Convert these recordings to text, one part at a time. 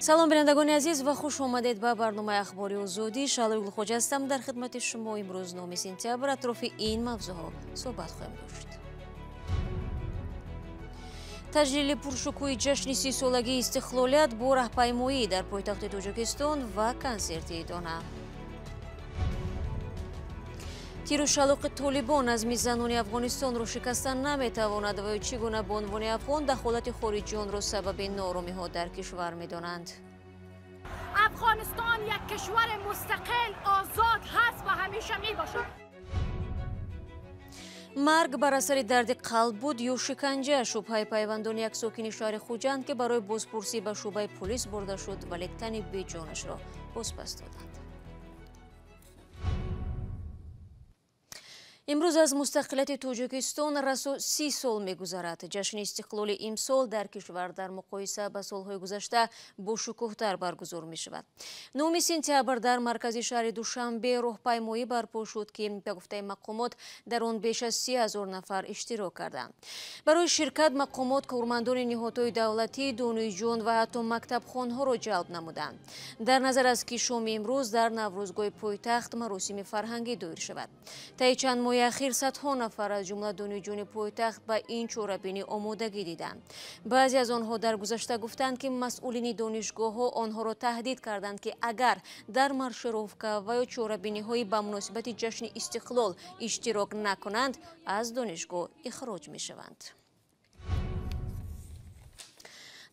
Салом, бинандагони азиз, ва хуш омадед ба барномаи ахбори Озодӣ. Шаҳлои Гулхоҷа ҳастам дар хидмати шумо. Имрӯз 9 сентябр атрофи ин мавзӯъҳо суҳбат хоҳем дошт. Таҷлили пуршукӯҳи ҷашни 30-солагии истиқлолият бо раҳпаймоӣ дар пойтахти Тоҷикистон ва консерти идона. Тиру шалоқи Толибон азми занони Афғонистонро шикаста наметавонад ва ё чӣ гуна бонувони афғон дахолати хориҷиёнро сабаби нооромиҳо дар кишвар медонанд. Афғонистон як кишвари мустақил, озод ҳаст ва ҳамеша мебошад. Марг бар асари дарди қалб буд ё шиканҷа? Шубҳаи пайвандони як сокини шаҳри Хуҷанд, ки барои бозпурсӣ ба шӯъбаи полис бурда шуд, вале тани беҷонашро бозпас доданд. Имрӯз аз мустақилияти Тоҷикистон расо 30 сол мегузарад. Ҷашни истиқлоли имсол дар кишвар дар муқоиса ба солҳои гузашта бошукӯҳтар баргузор мешавад. 9 сентябр дар маркази шаҳри Душанбе роҳпаймоӣ барпо шуд, ки ба гуфтаи мақомот дар он беш аз 30 ҳазор нафар иштирок карданд. Барои ширкат мақомот кормандони ниҳодҳои давлатӣ, донишҷӯён ва ҳатто мактабхонҳоро ҷалб намуданд. Дар назар аст, ки шоми имрӯз дар Наврӯзгоҳи пойтахт маросими фарҳангӣ доир шавад. Таи чанд моҳи ахир садҳо нафар аз ҷумла донишҷӯёни пойтахт ба ин чорабинӣ омодагӣ диданд. Баъзе аз онҳо дар гузашта гуфтанд, ки масъулини донишгоҳҳо онҳоро таҳдид карданд, ки агар дар маршировка ва ё чорабиниҳои ба муносибати ҷашни истиқлол иштирок накунанд, аз донишгоҳ ихроҷ мешаванд.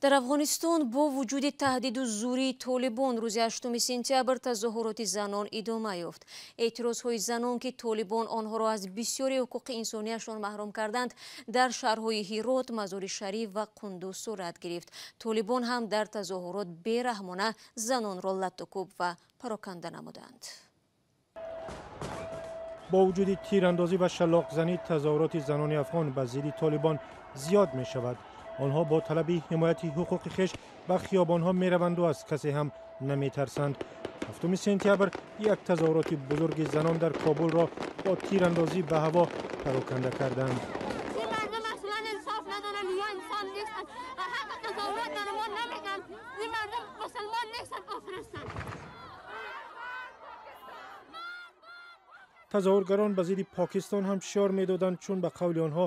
Дар Афғонистон бо вуҷуди таҳдиду зӯрии Толибон рӯзи 8 сентябр тазоҳуроти занон идома ёфт. Эътирозҳои занон, ки Толибон онҳоро аз бисёри ҳуқуқи инсонияшон маҳрум карданд, дар шаҳрҳои Ҳирот, Мазори Шариф ва Қундуз сурат гирифт. Толибон ҳам дар тазоҳурот бераҳмона занонро латтукӯб ва пароканда намуданд. Бо вуҷуди тирандозӣ ва шалоқзанӣ тазоҳуроти занони афғон ба зидди Толибон зиёд мешавад. Онҳо бо талаби ҳимояти ҳуқуқи хеш ба хиёбонҳо мераванду аз касе ҳам наметарсанд. 7 сентябр як тазоҳуроти бузурги занон дар Кобулро бо тирандозӣ ба ҳаво пароканда карданд. Тазоҳургарон ба зидди Покистон ҳам шиор медоданд, чун ба қавли онҳо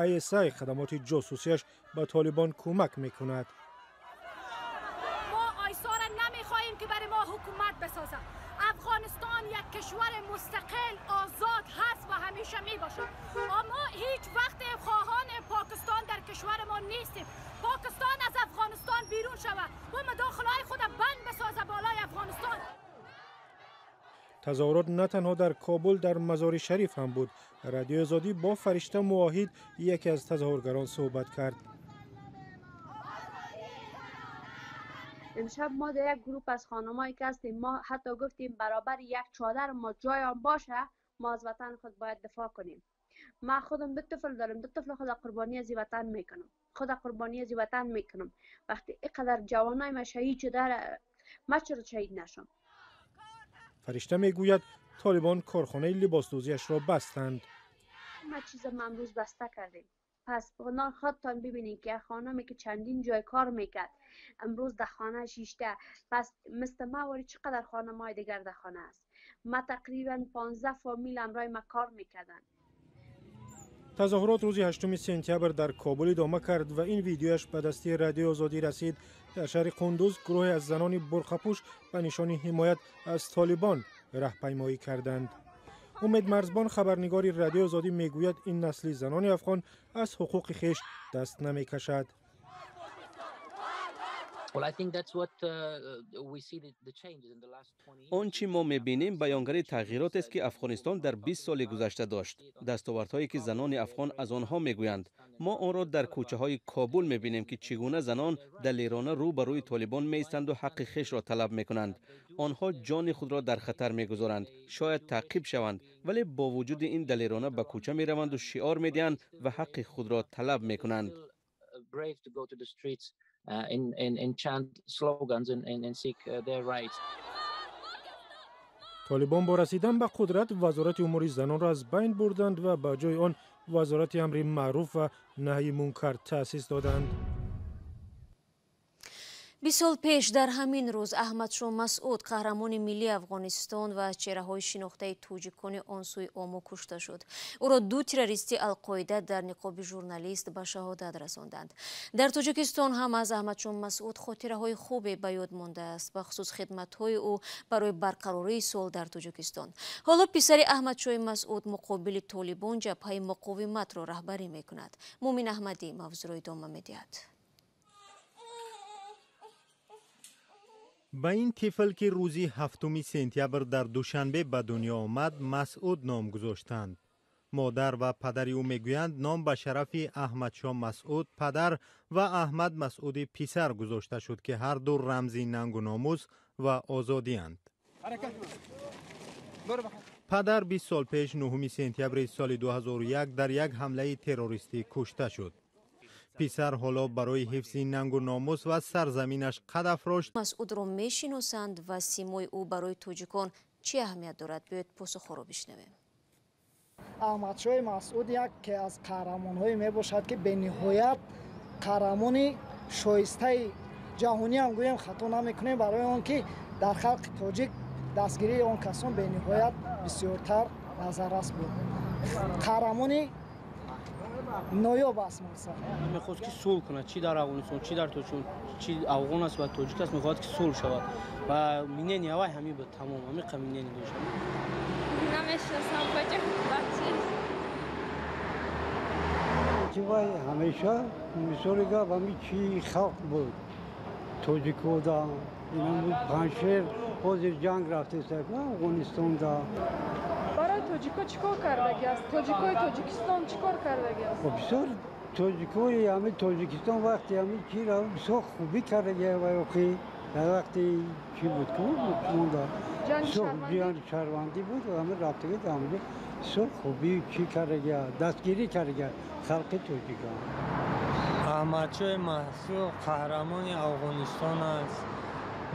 ISI хадамоти ҷосусиаш ба Толибон кӯмак мекунад. Мо ISI-ро намехоҳем, ки барои мо ҳукумат бисозад. Афғонистон як кишвари мустақил, озод ҳаст ва ҳамеша мебошад. Мо ҳеҷ вақт хоҳони Покистон дар кишвари мо нестем. Покистон аз Афғонистон берун шавад ва мудохилаҳои худро банд бисозад болои Афғонистон. Тазоҳурот на танҳо дар Кобул, дар Мазори Шариф ҳам буд. Радиои Озодӣ бо Фаришта Муоҳид, яке аз тазоҳургарон, суҳбат кард. امشب ما در یک گروه از خانمایی که هستیم، ما حتی گفتیم برابر یک چادر ما جای آن باشه، ما از وطن خود باید دفاع کنیم. ما خودم 2 طفل دارم، 2 طفل خود قربانی از وطن میکنم، خود قربانی از وطن میکنم. وقتی اینقدر جوانای ما شهید شده، ما چرا شهید نشم؟ фаришта мегӯяд, толибон корхонаи либосдӯзиашро бастанд. ما چیز ما امروز بسته کردیم. پس خودتان ببینید که خانمی که چندین جای کار میکرد امروز در خانه شیشته. پس مثل ما واری چقدر خانمای دیگر در خانه است. ما تقریبا 15 فامیل امرای ما کار میکردن. тазоҳурот рӯзи 8 сентябр дар Кобул идома кард ва ин видеояш ба дасти Радиои Озодӣ расид. Дар шаҳри Қундуз гурӯҳе аз занони бурқапӯш ба нишони ҳимоят аз Толибон раҳпаймоӣ карданд. Умед Марзбон, хабарнигори Радиои Озодӣ, мегӯяд, ин насли занони афғон аз ҳуқуқи хеш даст намекашад. Он чӣ мо мебинем, баёнгари тағйиротест, ки Афғонистон дар 20 соли гузашта дошт. Дастовардҳое, ки занони афғон аз онҳо мегӯянд. Мо онро дар кӯчаҳои Кобул мебинем, ки чӣ гуна занон далерона рӯ ба рӯи Толибон меистанду ҳаққи хешро талаб мекунанд. Онҳо ҷони худро дар хатар мегузоранд, шояд таъқиб шаванд, вале бо вуҷуди ин далерона ба кӯча мераванду шиор медиҳанд ва ҳаққи худро талаб мекунанд. Толибон бо расидан ба қудрат вазорати умури занонро аз байн бурданд ва ба ҷои он вазорати амри маъруф ва наҳйи мункар таъсис доданд. 20 сол пеш дар ҳамин рӯз Аҳмадшоҳ Масъуд, қаҳрамони миллии Афғонистон ва аз чеҳраҳои шинохтаи тоҷикони он сӯи Ому кушта шуд. Ӯро ду террористи Алқоида дар ниқоби журналист ба шаҳодат расонданд. Дар Тоҷикистон ҳам аз Аҳмадшоҳ Масъуд хотираҳои хубе ба ёд мондааст, бахусус хидматҳои ӯ барои барқарории сулҳ дар Тоҷикистон. Ҳоло писари Аҳмадшоҳи Масъуд муқобили Толибон ҷабҳаи муқовиматро раҳбарӣ мекунад. Мумин Аҳмадӣ мавзӯъро идома медиҳад. Ба ин тифл, ки рӯзи 7 сентябр дар Душанбе ба дунё омад, Масъуд ном гузоштанд. Модар ва падари ӯ мегӯянд, ном ба шарафи Аҳмадшоҳ Масъуд падар ва Аҳмад Масъуди писар гузошта шуд, ки ҳар ду рамзи нангу номус ва озодианд. Падар 20 сол пеш 9 сентябри соли 2001 дар як ҳамлаи террористӣ кушта шуд. Писар ҳоло барои ҳифзи нангу номус ва сарзаминаш қад афрошт. Масъудро мешиносанд ва симои ӯ барои тоҷикон чӣ аҳамият дорад? Биёед посухҳоро бишнавем. Аҳмадшоҳи Масъуд яке аз қаҳрамонҳое мебошад, ки бениҳоят қаҳрамони шоистаи ҷаҳонӣ ҳам гӯем хато намекунем, барои он ки дар халқи тоҷик дастгирии он касон бениҳоят бисёртар назаррас буд. Қаҳрамони ноёб аст. Мақсад мехост, ки сулҳ кунад, чӣ дар Афғонистон, чӣ дар Тоҷикистон, чӣ афғон аст ва тоҷик аст, мехоҳад, ки сулҳ шавад ва мнение вай ҳамин буд, тамом, ҳамин қа мнение дошт. Намешиносам, бача. Вай ҳамеша мисоли гап ҳами чи халқ буд, тоҷикода инам буд, Панҷшер, ҳозир ҷанг рафтеста Афғонистонда. Барои тоҷико чӣ кор кардаги аст? Тоҷикои Тоҷикистон чӣ кор кардаги аст? Бисёр тоҷикои ҳами Тоҷикистон вақти ҳами чи бисёр хубӣ кардаги вай охи дар вақти чӣ буд ку монда ҷанги шаҳрвандӣ буд, ҳами рафтаги ҳамҷо бисёр хубӣ чӣ кардаги, дастгирӣ кардаги халқи тоҷикон. Аҳмадшоҳи Масъуд қаҳрамони Афғонистон аст,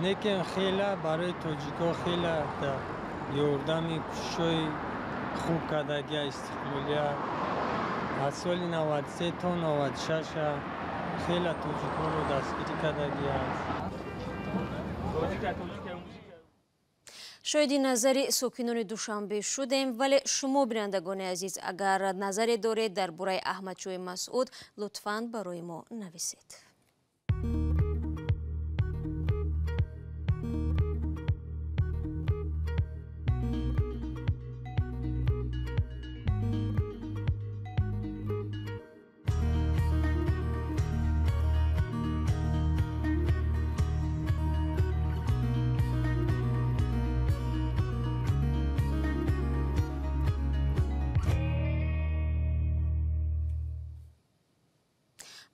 лекин хеле барои тоҷико хеле ёрдами кӯшишҳои хуб кардагия истиқлолият аз соли 93 то 96 хеле тоҷикоро дастгирӣ кардагиаст. Шоҳиди назари сокинони Душанбе шудем, вале шумо, бинандагони азиз, агар назаре доред дар бораи Аҳмадшоҳи Масъуд, лутфан барои мо нависед.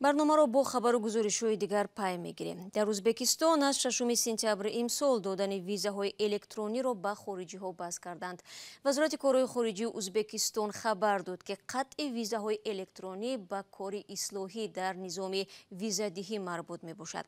Барномаро бо хабару гузоришҳои дигар пай мегирем. Дар Ӯзбекистон аз 6 сентябри имсол додани визаҳои электрониро ба хориҷиҳо бас карданд. Вазорати корҳои хориҷии Ӯзбекистон хабар дод, ки қатъи визаҳои электронӣ ба кори ислоҳӣ дар низоми визадиҳӣ марбут мебошад.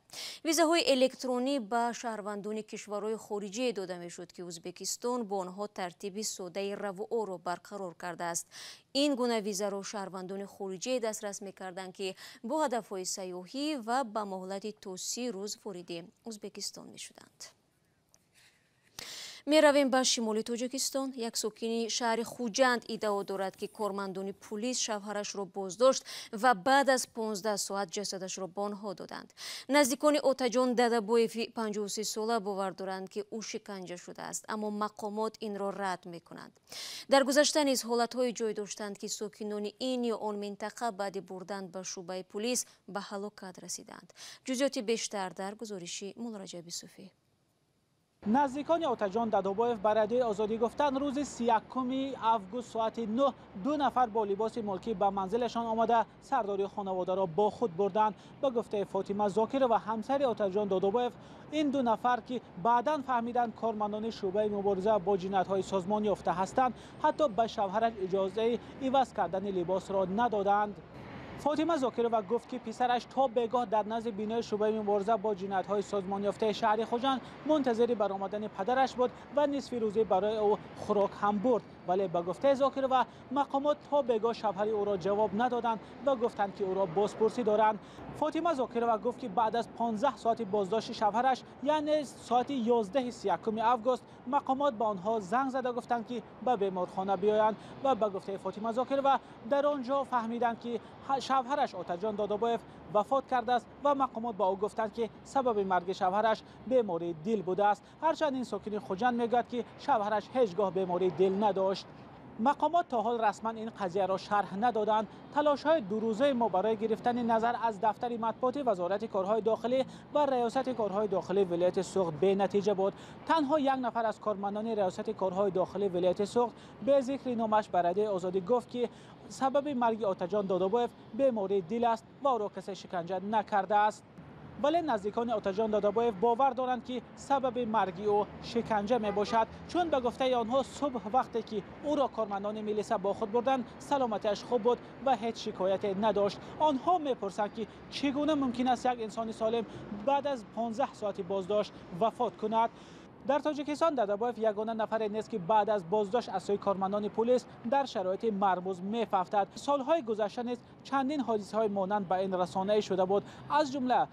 Визаҳои электронӣ ба шаҳрвандони кишварҳои хориҷие дода мешуд, ки Ӯзбекистон бо онҳо тартиби содаи равуоро барқарор кардааст. Ин гуна визаро шаҳрвандони хориҷие дастрас мекарданд, ки бо ҳадафҳои сайёҳӣ ва ба муҳлати то 30 рӯз вориди Ӯзбекистон мешуданд. Меравем ба шимоли Тоҷикистон. Як сокини шаҳри Хуҷанд иддао дорад, ки кормандони пулис шавҳарашро боздошт ва баъд аз 15 соат ҷасадашро ба онҳо доданд. Наздикони Отаҷон Дадабоеви 53 сола бовар доранд, ки ӯ шиканҷа шудааст, аммо мақомот инро рад мекунанд. Дар гузашта низ ҳолатҳое ҷой доштанд, ки сокинони ин ё он минтақа баъди бурдан ба шӯъбаи пулис ба ҳалокат расиданд. Ҷузъиёти бештар дар гузориши Муллораҷаби Суфӣ. Наздикони Отаҷон Дадобоев ба Радиои Озодӣ гуфтанд, рӯзи 31 август соати 9 ду нафар бо либоси мулкӣ ба манзилашон омада сардори хонаводаро бо худ бурданд. Ба гуфтаи Фотима Зокирова, ҳамсари Отаҷон Додобоев, ин ду нафар, ки баъдан фаҳмиданд кормандони шӯъбаи мубориза бо ҷиноятҳои созмонёфта ҳастанд, ҳатто ба шавҳараш иҷозаи иваз кардани либосро надоданд. Фотима Зокирова гуфт, ки писараш то бегоҳ дар назди бинои шӯъбаи мубориза бо ҷиноятҳои созмонёфтаи шаҳри Хуҷанд мунтазири баромадани падараш буд ва нисфи рӯзӣ барои ӯ хӯрок ҳам бурд. Вале ба гуфтаи Зокирова мақомот то бегоҳ шавҳари ӯро ҷавоб надоданд ва гуфтанд, ки ӯро бозпурсӣ доранд. Фотима Зокирова гуфт, ки баъд аз 15 соати боздошти шавҳараш, яъне соати 11 август, мақомот ба онҳо занг зада гуфтанд, ки ба беморхона биёянд ва ба гуфтаи Фотима Зокирова дар он ҷо фаҳмиданд, ки шавҳараш Отаҷон Додобоев вафот кардааст ва мақомот ба ӯ гуфтанд, ки сабаби марги шавҳараш бемории дил будааст. Ҳарчанд ин сокини Хуҷанд мегӯяд, ки шавҳараш ҳеҷ гоҳ бемории дил надошт. Мақомот то ҳол расман ин қазияро шарҳ надоданд. Талошҳои дурӯзаи мо барои гирифтани назар аз дафтари матбуоти Вазорати корҳои дохилӣ ва Раёсати корҳои дохилии вилояти Суғд бенатиҷа буд. Танҳо як нафар аз кормандони Раёсати корҳои дохилии вилояти Суғд бе зикри номаш ба Радиои Озодӣ гуфт, ки сабаби марги Отаҷон Додобоев бемории дил аст ва ӯро касе шиканҷа накардааст. Вале наздикони Отаҷон Додобоев бовар доранд, ки сабаби марги ӯ шиканҷа мебошад, чун ба гуфтаи онҳо субҳ вақте ки ӯро кормандони милиса бо худ бурданд, саломатиаш хуб буд ва ҳеҷ шикояте надошт. Онҳо мепурсанд, ки чӣ гуна мумкин аст як инсони солим баъд аз 15 соати боздошт вафот кунад. Дар Тоҷикистон Додобоев ягона нафаре нест, ки баъд аз боздошт аз сӯи кормандони полис дар шароити мармуз мефавтад. Солҳои гузашта низ чандин ҳодисаҳои монанд ба ин расонаӣ шуда буд, аз ҷумла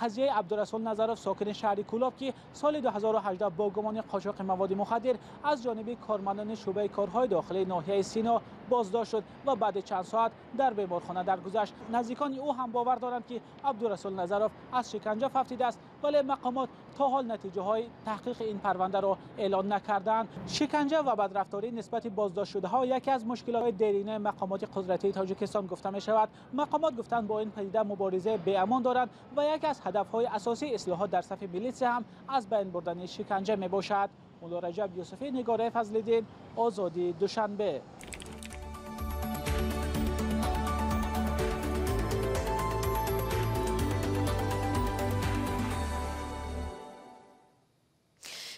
қазияи Абдурасул Назаров, сокини шаҳри Кӯлоб, ки соли 2018 бо гумони қочоқи маводи мухаддир аз ҷониби кормандони шӯъбаи корҳои дохилии ноҳияи Сино боздошт шуд ва баъди чанд соат дар беморхона даргузашт. Наздикони ӯ ҳам бовар доранд, ки Абдурасул Назаров аз шиканҷа фавтидааст, вале мақомот то ҳол натиҷаҳои таҳқиқи ин парвандаро эълон накарданд. Шиканҷа ва бадрафторӣ нисбати боздоштшудаҳо яке аз мушкилотҳои деринаи мақомоти қудратии Тоҷикистон гуфта мешавад. Мақомот гуфтанд, бо ин падида муборизаи беамон доранд ва яке аз ҳадафҳои асосии ислоҳот дар сафи милитсия ҳам аз байн бурдани шиканҷа мебошад. Мулло Раҷаб Юсуфӣ, Нигораи Фазлиддин, Озодӣ, Душанбе.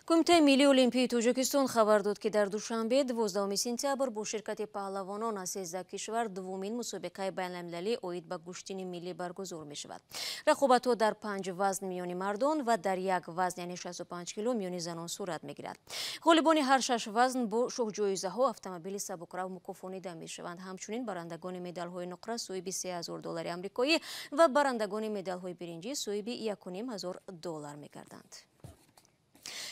Кумитаи миллии олимпии Тоҷикистон хабар дод, ки дар Душанбе 12 сентябр бо ширкати паҳлавонон аз 13 кишвар дуввумин мусобиқаи байналмилалӣ оид ба гӯштини миллӣ баргузор мешавад. Рақобатҳо дар 5 вазн миёни мардон ва дар як вазн, яъне 65 кило, миёни занон сурат мегирад. Ғолибони ҳар 6 вазн бо шоҳҷоизаҳо автомобили сабукрав мукофонида мешаванд. Ҳамчунин барандагони медалҳои нуқра соҳиби 3000 доллари амрикоӣ ва барандагони медалҳои биринҷӣ соҳиби 1500 доллар мегарданд.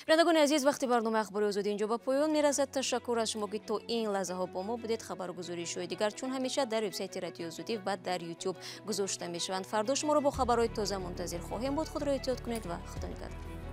Бинандагони азиз, вақти барномаи Ахбори Озодӣ инҷо ба поён мерасад. Ташаккур аз шумо, ки то ин лаҳзаҳо бо мо будед. Хабаргузоришҳои дигар чун ҳамеша дар вебсайти Радиои Озодӣ ва дар Ютуб гузошта мешаванд. Фардо шуморо бо хабарҳои тоза мунтазир хоҳем буд. Худро эҳтиёт кунед ва Худо нигаҳдор.